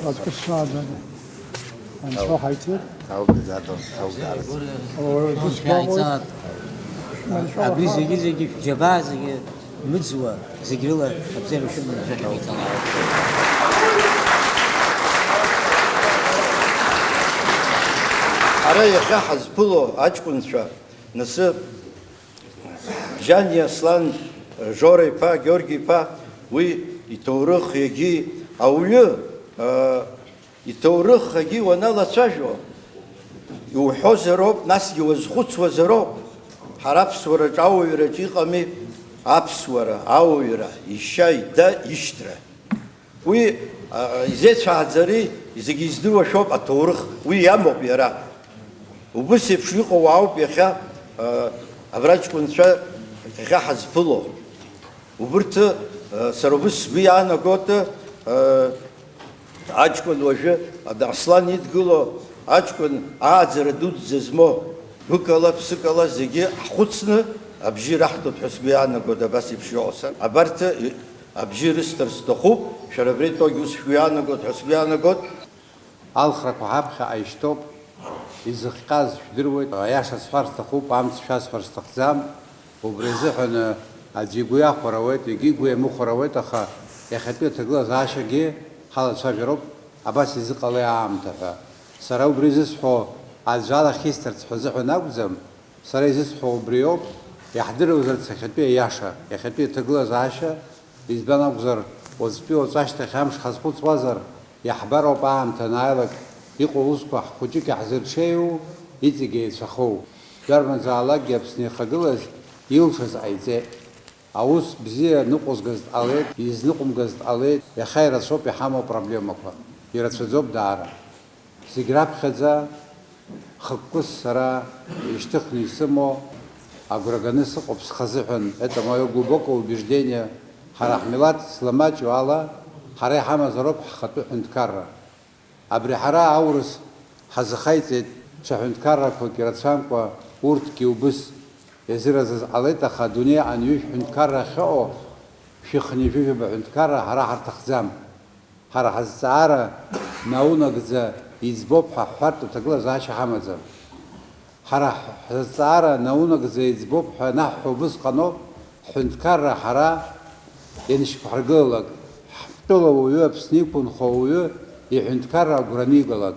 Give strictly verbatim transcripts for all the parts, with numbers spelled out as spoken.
Аӡәы сааӡаны анцәа ҳаиҭеит. Ҭаугӡадон, ҭаугӡарц. Уара дысгәаҟуеит. Маншәала Абри ҳәа. Зегьы-зегьы шәџьабаа зегьы мыӡуа, зегь рыла абзиара шәыманы шәахь ҳаиҭалааит. Ҳара иахьа ҳазԥыло аҷкәынцәа, нас, Џьани Аслан, Жора-иԥа, Георги-иԥа, уи иҭоурых, егьи ауаҩы, аа, иҭоурых егьи уаналацәажәо, иуҳәозароуп, насгьы уазхәыцуазароуп. Ҳара аԥсуараҿы, ауаҩраҿы иҟами аԥсуара, ауаҩра, ишьа, ида, ишьҭра. Уи, а, изеицәааӡари, зегьы издыруа шәоуп аҭоурых, уи иамоуп иара. Убыс еиԥш иҟоу ауп иахьа, а, абра аҷкәынцәа иахьа ҳазԥыло. Убырҭ, а, сара убыс сгәы иаанагоит, а, аҷкәын уажәы, а, Аслан идгыло аҷкәын ааӡара дуӡӡа змоу, гәыкала, ԥсыкала зегьы ҳхәыцны абжьы раҳҭоит ҳәа сгәы иаанагоит, абас еиԥш иҟоу. Абарҭ Абжьы рысҭар сҭахуп, шәара абри атәогьы ус шәгәы иаанагоит ҳәа сгәы иаанагоит. Алхрақәа ҳаԥхьаҟа ишьҭоуп, изыхҟьаз шәдыруеит, аиаша сҳәар сҭахуп, амц шәасҳәар сҭахӡам, убри азыҳәан аӡәы игәы иахәар ауеит, егьи игәы иамыхәар ауеит, аха иахьатәи аҭагылазаашьагьы ҳалацәажәароуп, абас изыҟалеи аамҭа ҳәа. Сара убри зысҳәо аӡә алахь исҭарц ҳәа азыҳәан акәӡам, Сара изысҳәо убриоуп, иаҳдыруазарц иахьатәи аиаша, иахьатәи аҭагылазаашьа, избан акәзар, уаҵәтәи уаҵәашьҭахь амш ҳазхәыцуазар, иаҳбароуп аамҭа анааилак иҟоу аусқәа ҳхәыҷык иаҳзырҽеиу, иҵегь еицәахоу. Дәармаӡаалакгьы Аԥсны ихагылаз илшаз ҟаиҵеит. Аус бзиа ныҟәызгаз дҟалеит, изныҟәымгаз дҟалеит, иахьа ирацәоуп иҳамоу апроблемақәа, ирацәаӡоуп даара. Зегь раԥхьаӡа хықәкыс сара ишьҭыхны исымоу, агәра ганы сыҟоуп схазыҳәан, это моё глубокое убеждение, ҳара ҳмилаҭ зламаҷу ала, ҳара иҳамазароуп ҳхатәы ҳәынҭқарра. Абри ҳара аурыс ҳазхаиҵеит, ҽа ҳәынҭқаррақәак ирацәамкәа, урҭгьы убыс иазыразыз ҟалеит, аха адунеи аҟны ҩышә ҳәынҭқарра ахьыҟоу, шәи хынҩажәижәаба ҳәынҭқарра ҳара ҳарҭахӡам. Ҳара ҳазҵаара наунагӡа иӡбоуп ҳәа ҳҳәартә аҭагылазаашьа ҳамаӡам. Ҳара ҳазҵаара наунагӡа иӡбоуп ҳәа анаҳҳәо убысҟаноуп ҳҳәынҭқарра ҳара ианышьақәҳаргылалак, ҳтәыла ауаҩы, Аԥсны иқәынхо ауаҩы иҳәынҭқарра агәра анигалак.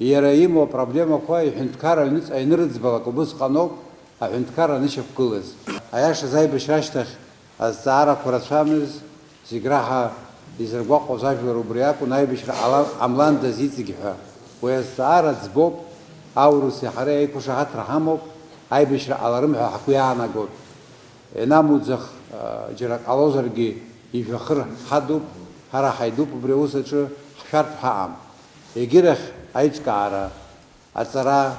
Иара имоу апроблемақәа иҳәынҭқарра аҩныҵҟа ианырыӡбалак убысҟаноуп аҳәынҭқарра анышьақәгылаз. Аиашаз аибашьра ашьҭахь азҵаарақәа рацәамыз, зегь раҳа изыргәаҟуаз ажәлар убри акәын, аибашьра ҟала-, ҟамландаз иҵегь ҳәа. Уи азҵаара ӡбоуп, аурыси ҳареи аиқәышаҳаҭра ҳамоуп, аибашьра ҟаларым ҳәа ҳгәы иаанагоит. Ианамуӡах, а, џьара ак ҟалозаргьы, ижәҩахыр ҳадуп, ҳара ҳаидуп убри аус аҿы, ҳшәартә ҳаҟам. Егьирахь аиҿкаара, аҵара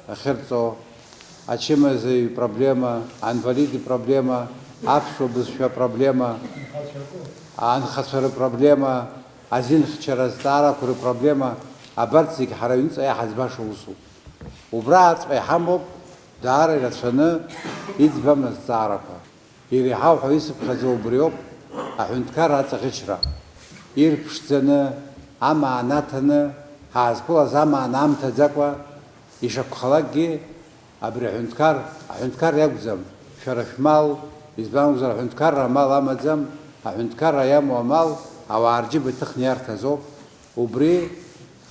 ахьырҵо, ачымазаҩ проблема, анвалид ипроблема, аԥсуа бызшәа проблема, анхацәа рыпроблема, азинхьчара азҵаарақәа рыпроблема, абарҭ зегь ҳара аҩныҵҟа иаҳаӡбаша усуп. Убрааҵәҟьа иҳамоуп даара ирацәаны иӡбам азҵаарақәа. Иреиҳау ҳәа исыԥхьаӡо убриоуп, аҳәынҭқарра аҵаӷьычра. Ирԥшӡаны, амаан аҭаны, ҳаазқәылаз амаан аамҭаӡакәа, ишакәхалакгьы, абри аҳәынҭқар, аҳәынҭқар иакәӡам, шәара шәмал, избан акәзар, аҳәынҭқарра амал амаӡам, аҳәынҭқарра иамоу амал ауаа рџьыба иҭыхны иарҭазоуп, убри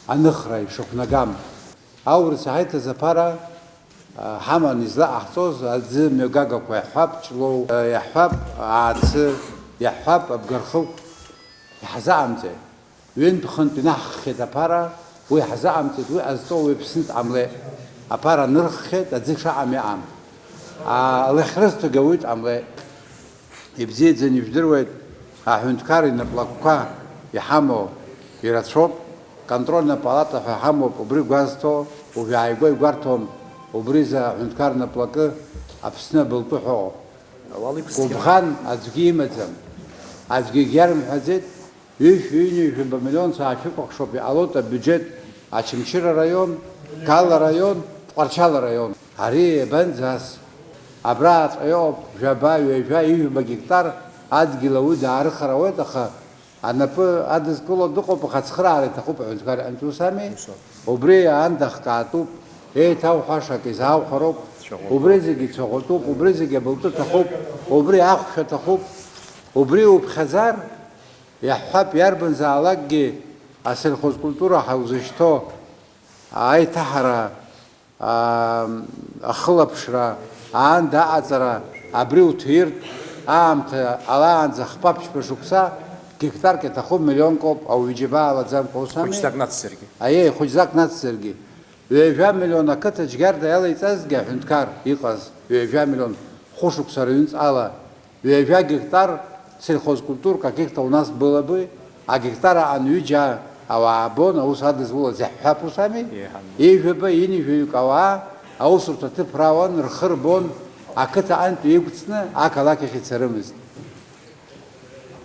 аныхра ишақәнагам. Аурыс иҳаиҭаз аԥара, а, ҳаман излаҟаҳҵоз аӡы мҩагагақәа иаҳҳәап, Ҷлоу, а, иаҳҳәап, Аацы, иаҳҳәап, Абгархықә, иҳазаҟамҵеит. Ҩынтә-хынтә инаҳххьеит аԥара, уи ҳазаҟамҵеит, уи ҟазҵо уи Аԥсны дҟамлеит. Аԥара нырххьеит, аӡы шаҟам иҟам. А, лахь рызҭогьы ауаҩы дҟамлеит. Ибзиаӡаны ижәдыруеит, аҳәынҭқар инаплакқәа иҳамоу ирацәоуп, контрольна палата ҳәа ҳамоуп, убри гәазҭо, уажә ааигәа игәарҭом, убри за аҳәынҭқар наплакы Аԥсны абылтәы ҳәа ыҟоуп. Гәыбӷан аӡәгьы имаӡам, аӡәгьы егьиарымҳәаӡеит, ҩышә, ҩынҩажәаба миллион саашәыкәыхшоуп, иҟалоит абиуџьет Очамчыра араион, Гала араион, Тҟәарчал араион. Ари иабанӡас? Абрааҵәҟьа иҟоуп жәаба, ҩажәа, ҩажәа гектар адгьыл ауаҩы даарыхар ауеит, аха анапы адызкыло дыҟоуп, аха ацхыраара иҭахуп аҳәынҭқар иҟанаҵо, ус ами? Убри аанда хкаатәуп, еиҭауҳәаша акы изаауҳәароуп, убри зегьы цәаӷәатәуп, убри зегьы абылтәы ҭахуп, убри ахәшә аҭахуп, убри уԥхьаӡар, иаҳҳәап, иарбанзаалакгьы асельхозкультура ҳаузышьҭоу аиҭаҳара, аа, ахылаԥшра, аанда аҟаҵара, абри уҭиртә аамҭа алаанӡа хԥа-ԥшьба шықәса гектарк иаҭаху миллионк ауп, ауаҩы џьабаа алаӡамкәа, ус ами? Хәыҷӡак нацзаргьы. Аиеи, хәыҷӡак нацзаргьы. Ҩажәа миллион ақыҭа џьгьарда иалеиҵазгьы аҳәынҭқар иҟаз, ҩажәа миллион хәышықәса рыҩнуҵҟала Ҩажәа гектар сельхозкультур каких-то у нас было бы, агектар аҟны ҩыџьа ауаа бон, аус адызулаз иаҳҳәап, ус ами? Еиҳаны. Ҩажәаба, ҩажәаҩык ауаа аусурҭа ҭыԥ рауан, рхы рбон, ақыҭа аҟынтә иқәҵны ақалақь ахь ицарымызт.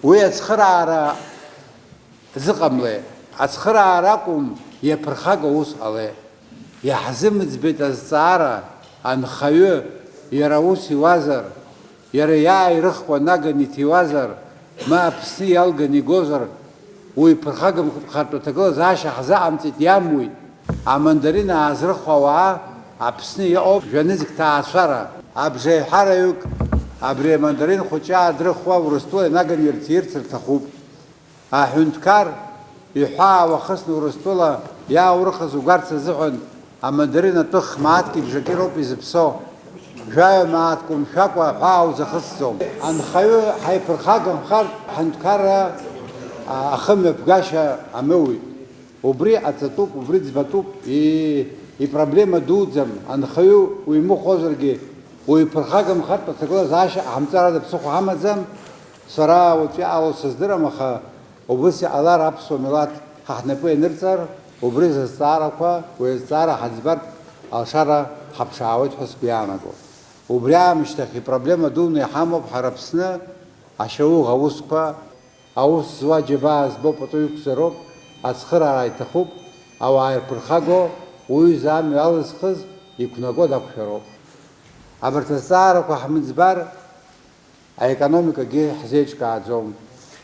Уи ацхыраара зыҟамлеи? Ацхыраара акәым, иаԥырхагоу ус ҟалеи? Иаҳзымӡбеит азҵаара, анхаҩы, иара ус иуазар, иара иааирыхуа наган иҭиуазар, ма Аԥсны иалган игозар, уи ԥырхагамхартә аҭагылазаашьа ҳзаҟамҵеит, иамуит. Амандарин аазрыхуа ауаа Аԥсны иҟоуп жәанызқь ҭаацәара. Абжеиҳараҩык абри амандарин хәыҷы аадрыхуа Урыстәыла инаган ирҭирц рҭахуп. Аҳәынҭқар иҳәаа уахысны Урыстәыла иааурыхыз угарц азыҳәан амандарин атәы х-мааҭки бжаки роуп изыԥсо. Жәаҩа мааҭк умшәакәа аҳәаа узахысӡом. Анхаҩы ҳаиԥырхагамхартә ҳҳәынҭқарра, а, ахымҩаԥгашьа амоуит. Убри аҵатәуп, убри ӡбатәуп, и-, ипроблема дуӡӡам. Анхаҩы уимыхәозаргьы, уиԥырхагамхартә аҭагылазаашьа ҟаҳамҵарада ԥсыхәа ҳамаӡам. Сара уаҵәы иҟало сыздырам, аха убыс иҟалар аԥсуа милаҭ ҳа ҳнапы ианырҵар, убри зызҵаарақәа, уи азҵаара ҳаӡбартә алшара ҳаԥшаауеит ҳәа сгәы иаанаго. Убри аамышьҭахь ипроблема дуны иҳамоуп ҳара Аԥсны ашьауӷа аусқәа, аус зуа џьабаа збо пату иқәзароуп, ацхыраара иҭахуп, ауаа ирԥырхаго, уҩыза амҩа алызхыз иқәнаго дақәшәароуп. Абарҭ азҵаарақәа ҳмыӡбар, аекономикагьы ҳзеиҿкааӡом.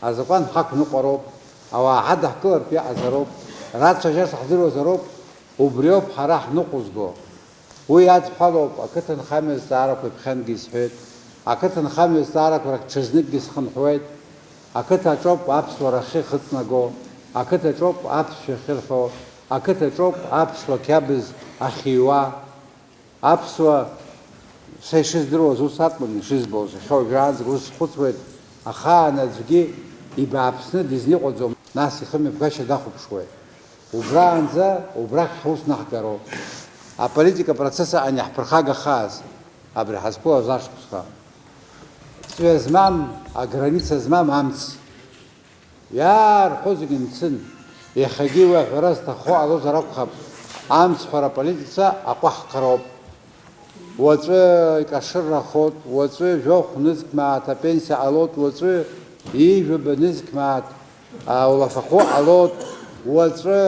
Азакәан ҳақәныҟәароуп, ауаа ҳадаҳкылартә иҟазароуп, рацәажәаша ҳдыруазароуп, убриоуп ҳара ҳныҟәызго. Уи адҳәалоуп, ақыҭанхамҩа зҵаарақәа иԥхьангьы исҳәеит. Ақыҭанхамҩа зҵаарақәа рахь ҽазныкгьы схынҳәуеит. Ақыҭа аҿоуп аԥсуара ахьы ахыҵнаго, ақыҭа аҿоуп аԥсшәа ахьырҳәо, ақыҭа аҿоуп аԥсуа қьабз ахьиуа. Аԥсуа, са ишыздыруаз ус акәын, ишызбоз, иахьа уажәраанӡагь ус схәыцуеит, ахаан аӡәгьы ибааԥсны дизныҟәаӡом, нас ихымҩаԥгашьа дахәаԥшуеит. Убраанӡа, убрахь ҳус наҳгароуп. Аполитика процесс аҟан иаҳԥырхагахааз, абри ҳазқәылаз ашықәсқәа. Ҵҩа змам, аграница змам амц. Иаарҳәо зегьы мцын. Иахьагьы уи аҳәара зҭаххо ҟалозар акәхап, амцҳәара аполитика аҟәаҳхароуп. Уаҵәы икашыррахоит, уаҵәы жәохә нызқь мааҭ апенсиа ҟалоит, уаҵәы ҩажәаба нызқь мааҭ, а, улафахәы ҟалоит, уаҵәы,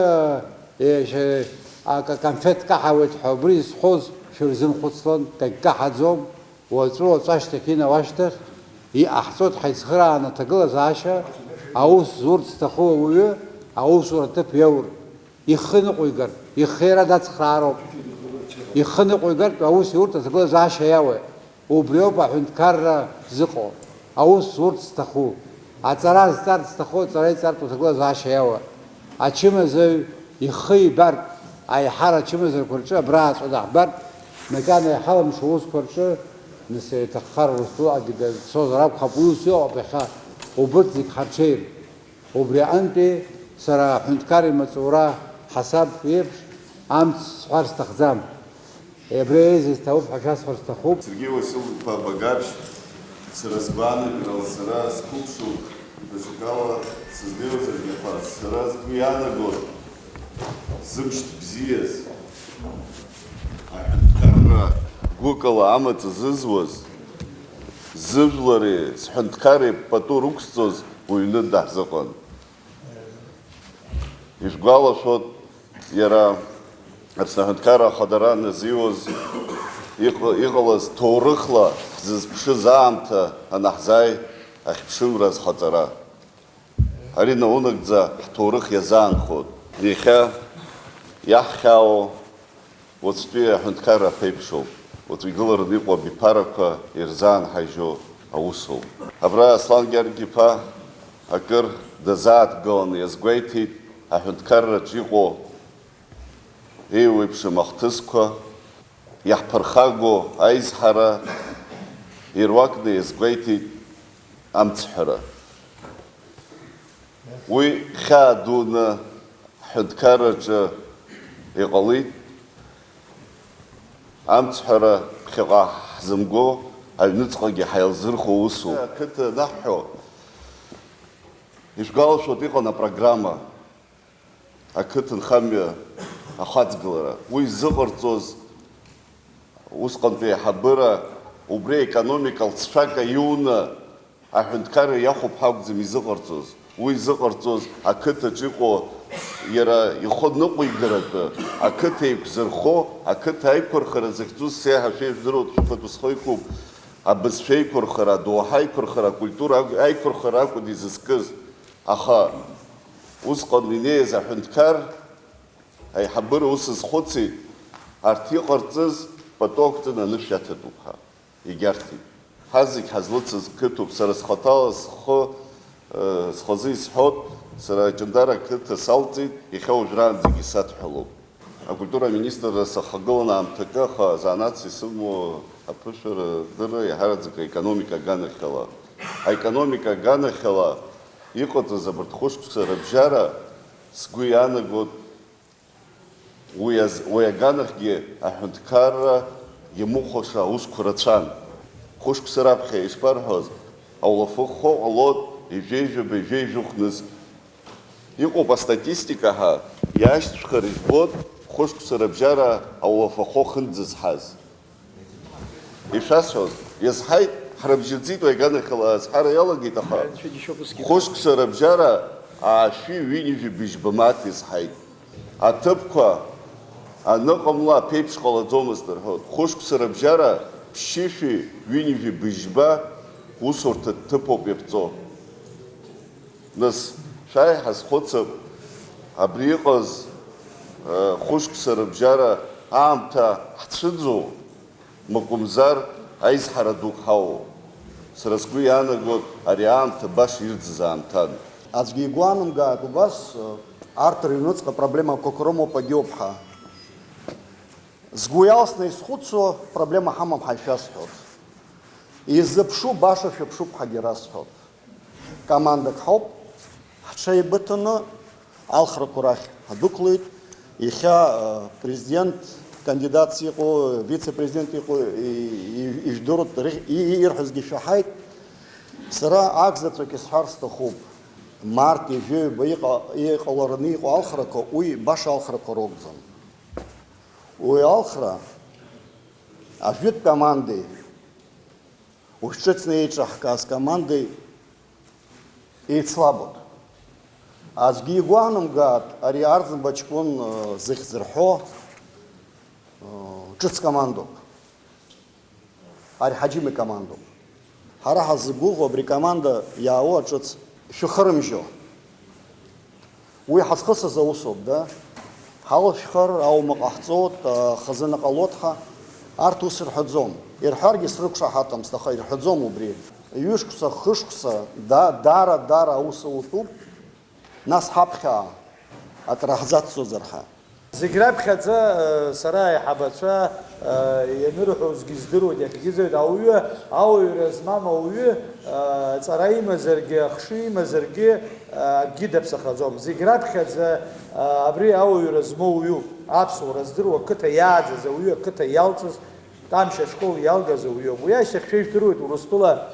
е, ш-, акы, аконфеҭ каҳауеит ҳәа убри изҳәоз шәырзымхәыцлан, акгьы каҳаӡом. Уаҵәы-уаҵәы ашьҭахь инауашьҭахь, иҟаҳҵоит ҳаицхырааны аҭагылазаашьа, аус зурц зҭаху ауаҩы аусура аҭыԥ иаур, ихы ныҟәигартә, ихы иара дацхраароуп. Ихы ныҟәигартә аус иуртә аҭагылазаашьа иауеит. Убриоуп аҳәынҭқарра зыҟоу, аус зурц зҭаху. Аҵара зҵарц зҭаху аҵара иҵартә аҭагылазаашьа иауа. Ачымазаҩ ихы ибартә, аиҳара ачымазарақәа рҿы абра ааҵәа даҳбартә, макьана иҳалымшо аусқәа рҿы, нас иҭаххар Урыстәылаҟагьы дацозар акәхап, уи ус иҟоуп иахьа, убырҭ зегь ҳарҽеир. Убри аҟынтәи сара аҳәынҭқар имаҵура ҳасаб еиԥш амц сҳәар сҭахӡам. Абри аиза зҭахуп ҳәа шәасҳәар сҭахуп. Сергеи Уасил-иԥа Багаԥшь, сара сгәаанагарала, сара сқәыԥшу, даҽакала сыздыруазаргьы, аха сара сгәы иаанагоит, зымшьҭ бзиаз, аҳәынҭқарра гәыкала амаҵ зызуаз, зыжәлари зҳәынҭқарреи пату рықәсҵоз уҩны даҳзыҟан. Ишәгәалашәоит, иара Аԥсны Аҳәынҭқарра Ахадара назиуаз иҟ-, иҟалаз ҭоурыхла ҳзызԥшыз аамҭа анаҳзааи, ахьԥшымра азхаҵара. Ари наунагӡа ҳҭоурых иазаанхоит. Иахьа иаҳхьаау уаҵәтәи аҳәынҭқарра аԥеиԥшоуп. Уаҵәы игылараны иҟоу абиԥарақәа ирзаанҳажьуа аусоуп. Абра Аслан Гьаргь-иԥа акыр дазааҭгыланы иазгәеиҭеит аҳәынҭқарраҿ иҟоу еиуеиԥшым ахҭысқәа, иаҳԥырхагоу аизҳара, ируакны иазгәеиҭеит амцҳәара. Уи хьаа дуны ҳҳәынҭқарраҿы иҟалеит, амцҳәара ԥхьаҟа ҳзымго аҩныҵҟагьы ҳаилзырхо усуп. Ақыҭа анаҳҳәо, ишәгәалашәоит, иҟан апрограмма. Ақыҭанхамҩа ахаҵгылара. Уи зыҟарҵоз усҟантәи аиҳабыра убри аекономика лҵшәак аиуны аҳәынҭқарра иахәоуп ҳәа акәӡам изыҟарҵоз. Уи зыҟарҵоз ақыҭаҿ иҟоу иара ихы ныҟәигаратәы, ақыҭа еиқәзырхо, ақыҭа аиқәырхара захьӡу сеиҳа шәеижәдыруа шәыфатә схы иқәуп, абызшәа аиқәырхара, адоуҳа аиқәырхара, акультура аиқәырхара акәын изызкыз. Аха усҟан инеиз аҳәынҭқар аиҳабыра ус азхәыцит, арҭ иҟарҵаз пату ақәҵаны анышә иаҭатәуп ҳәа. Егьарҭеит. Ҳазегь ҳазлыцыз қыҭоуп, сара схаҭала схы, э, схазы исҳәот, сара Ҷандара ақыҭа салҵит, иахьа уажәраанӡагьы садҳәалоуп. Акультура аминистрра сахагылан аамҭакы, аха занааҭс исымоу аԥышәара дырра еиҳараӡак аекономика аганахьала. Аекономика аганахьала иҟаҵаз абарҭ хәышықәса рыбжьара сгәы иаанагот, уи аз-, уи аганахьгьы аҳәынҭқарра иамыхәаша аусқәа рацәан. Хәышықәса раԥхьа ишԥарҳәоз, аулафахәы ҟалот ижәеижәаба, ижәеижәыхә нызқь. Иҟоуп астатистика ҳәа, иашьцәхар ижәбот, хәышықәса рыбжьара аулафахәы ахьынӡазҳаз. Ишәасҳәоз, иазҳаит, ҳрыбжьаӡит, уи аганахьала азҳара иалагеит, аха Анцәа џьшьоуп усгьы. Хәышықәса рыбжьара аашәи ҩынҩажәи быжьба мааҭ иазҳаит. Аҭыԥқәа аныҟамла аԥеиԥш ҟалаӡомызт рҳәоит. Хәышықәса рыбжьара ԥшьышәи ҩынҩажәи быжьба усурҭа ҭыԥоуп иаԥҵо. Нас, шәааи ҳазхәыцып, абри иҟаз, э, хәышықәса рыбжьара аамҭа ҳцәыӡу, макәымзар аизҳара дук ҳауоу. Сара сгәы иаанагоит, ари аамҭа баша ирӡыз аамҭан. Аӡәгьы игәы анамгааит убас, э, арҭ рыҩныҵҟа проблемақәак рымоуп агьоуп ҳәа. Згәы иалсны исхәыцуа проблема ҳамам ҳәа ишәасҳәоит. Иззыԥшу баша шәыԥшуп ҳәагьы расҳәоит. Командак ҳауп, ҳҽеибыҭаны алхрақәа рахь ҳдәықәлеит. Иахьа, э, президент кандидатс иҟоу, вице-президент иҟоу, и-, и-, ижәдыруеит, ри-, и-, и-, ирҳәозгьы шәаҳаит. Сара акзаҵәык исҳәар сҭахуп. Март ижәеҩба иҟа-, иҟалараны иҟоу алхрақәа, уи баша алхрақәа ракәӡам. Уи алхра ажәытә командеи, ушҿыцны еиҿаҳкааз командеи еицлабот. Аӡәгьы игәы анамгааит, ари Арӡынба ҷкәын, э, зыхьӡ рҳәо, э, ҿыц командоуп. Ари Ҳаџьым икомандоуп. Ҳара ҳаззыгәыӷуа абри команда иаауа ҿыц шәыхырымжьо. Уи ҳазхысыз аусоуп, да? Ҳалшәхар, аумак ҟаҳҵоит, а, хазына ҟалоит ҳәа. Арҭ ус рҳәаӡом. Ирҳәаргьы срықәшаҳаҭымызт, аха ирҳәаӡом убри. Ҩышықәса, хышықәса, да, даара, даара аус аутәуп. Нас ҳаԥхьа акраҳзацҵозар ҳәа. Зегь раԥхьаӡа, э, сара аиҳабацәа, э, ианырҳәозгьы здыруеит, иахьагьы здыруеит, ауаҩы ауаҩра змам ауаҩы, э, ҵара имазаргьы, ахшыҩ имазаргьы, э, акгьы даԥсахаӡом. Зегь раԥхьаӡа, э, абри ауаҩра змоу уаҩуп, аԥсуара здыруа, ақыҭа иааӡаз ауаҩы, ақыҭа иалҵыз, Тамшь ашкол иалгаз ауаҩы ауп. Уи ашьҭахь шәа ижәдыруеит, Урыстәыла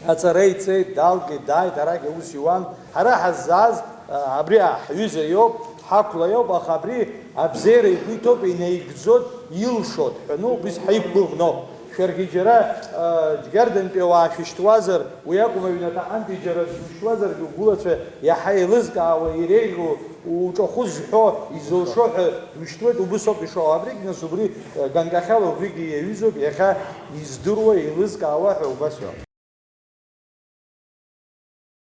аҵара иҵеит, далгеит, дааит, арагь аус иуан. Ҳара ҳаззааз, а, абри ҳҩыза иоуп, ҳақәла иоуп, аха абри абзеира игәы иҭоуп, инаигӡоит, илшоит ҳәа, ну, убыс ҳаиқәгәыӷноуп. Шәаргьы џьара, а, Џьгьардантәи ауаа шәышьҭуазар, уи акәым, аҩнаҭаҟантәи џьара шәышьҭуазаргьы, угәылацәа иаҳа еилызкаауа, иреиӷьу, уҿахәы зҳәо, изылшо ҳәа душьҭуеит, убыс ауп ишыҟоу. Абригь, нас, убри, э, ганкахьала убригьы иаҩызоуп, иахьа издыруа, еилызкаауа ҳәа убас иоуп.